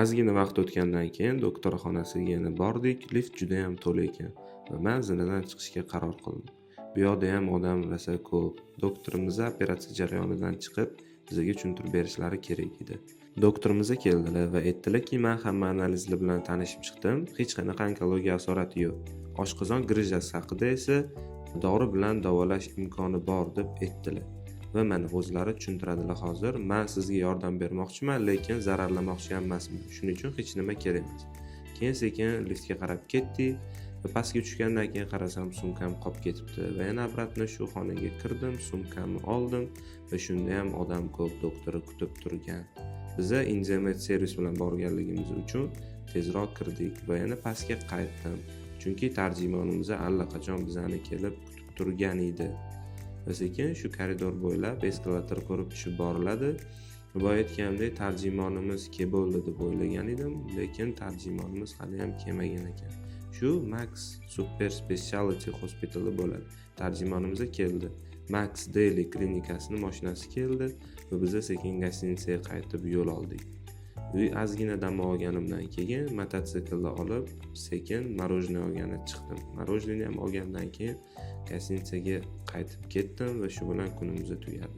Ozgina vaqt o'tgandan keyin doktor xonasiga yana bordik. Lift judayam to'la ekan va man zinadan chiqishga qaror qildim. Bu yoqda ham odam rosa ko'p. Doktorimiz operatsiya jarayonidan chiqib, bizga tushuntirib berishlari kerak edi. Doktorimiz keldilar va aytdilarki, man hamma analizlar bilan tanishib chiqdim. Hech qanaqa onkologiya asorati yo'q. Oshqozon грыжа si haqida esa dori bilan davolash imkoni bor deb aytdilar. Va mana o'zlari tushuntiradilar hozir. Man sizga yordam bermoqchiman, lekin zararlamoqchi ham emasman. Shuning uchun hech nima kerak emas. Keyin sekin liftga qarab ketdik va pastga tushgandan keyin qarasam, sumkam qolib ketibdi va yana обратно shu xonaga kirdim, sumkamni oldim va shunda ham odam ko'p, doktori kutib turgan. Biza Inziamed servis bilan borganligimiz uchun tezroq kirdik va yana pastga qaytdim. Chunki tarjimonimiz allaqachon bizani kelib kutib turgan edi. Va sekin shu koridor bo'ylab eskalator ko'rib tushib boriladi. Boya aytganimdek, tarjimonimiz kelib bo'ldi deb o'ylagan edim, lekin tarjimonimiz hali ham kelmagan ekan. Shu Max Super Speciality Hospitali bo'ladi. Tarjimonimiz keldi. Max Daily klinikasini mashinasi keldi va biza sekin гостиница ga qaytib yo'l oldik. Uy ozgina dam olganimdan keyin mototsiklni olib, sekin мороженое olgani chiqdim. Мороженое ham olgandan keyin гостиница ga qaytib ketdim va shu bilan kunimiz tugadi.